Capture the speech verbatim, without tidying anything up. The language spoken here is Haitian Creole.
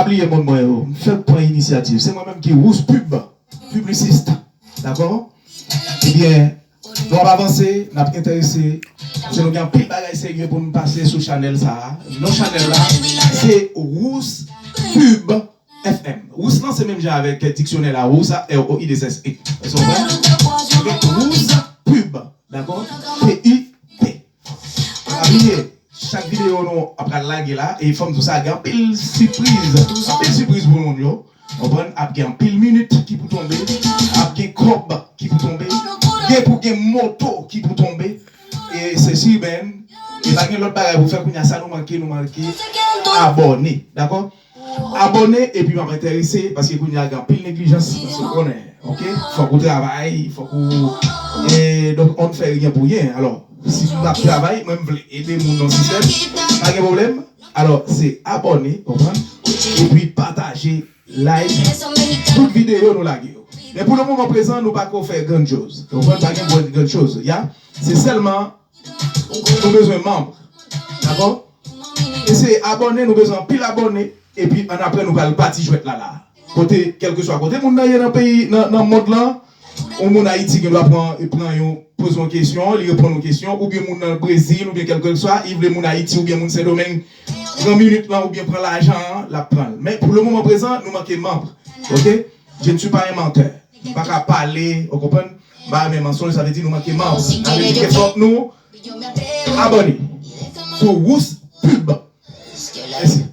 Bliye moun mwen yo, m fèk pran inisyativ. Se mwen menm ki Rousse Pub, piblisist. Dakò? Ebyen, nou ap avanse, n ap enterese. Paske nou gen anpil bagay serye pou n pase sou chanèl sa a. Non chanèl la, se Rousse Pub F M. Rousse lan se menm jan avèk diksyonè Larousse a, R O I deux S E. Èske w konprann? Rousse Pub. Dakò? P U B. Pa bliye, chak videyo nou ap pral lage la, e fò m di w sa, gen anpil sipriz, anpil sipriz pou moun yo. Konprann? Ap gen anpil minit ki pou tonbe, ap gen kòb ki pou tonbe, gen pou gen moto ki pou tonbe. E se si, men, e pa gen lòt bagay pou fè kounye a, sa nou manke, nou manke abòne, dakò? Abòne, epi m ap enterese, paske kounye a gen anpil neglijans, paske w konnen, oke? Fòk ou travay, fòk ou, e, donk, on fè ryen pou ryen. Alò, si m ap travay, mwen m vle ede moun nan sistèm, pa gen pwoblèm. Alò, se abòne, konprann? Epi pataje, like, tout videyo nou lage yo. Men pou le moman prezan, nou pa ko fè grann choz. Konprann? Pa gen grann choz, ya. Se sèlman nou bezwen manm. Dakò? Eseye abòne, nou bezwen anpil abòne. Epi ann apre nou pral pati jwèt la la. Kote, kèlkeswa kote moun nan ye nan peyi, nan, nan mond lan, yon moun Ayiti gen dwa pran, pran yon, poze yon kesyon, li reponn yon kesyon, oubyen moun nan Brezil, oubyen kèlkeswa, li vle moun Ayiti, oubyen moun Sendomeng, pran minit lan, oubyen pran lajan an, l ap pran l. Men pou le moman prezan, nou manke manm. Oke? Je ne suis pas un menteur. M pa ka pale, ou konprann? M pa renmen mansonj, sa vle di nou manke manm. Sa vle di ke fòk nou abòne sou Rousse Pub. Mèsi.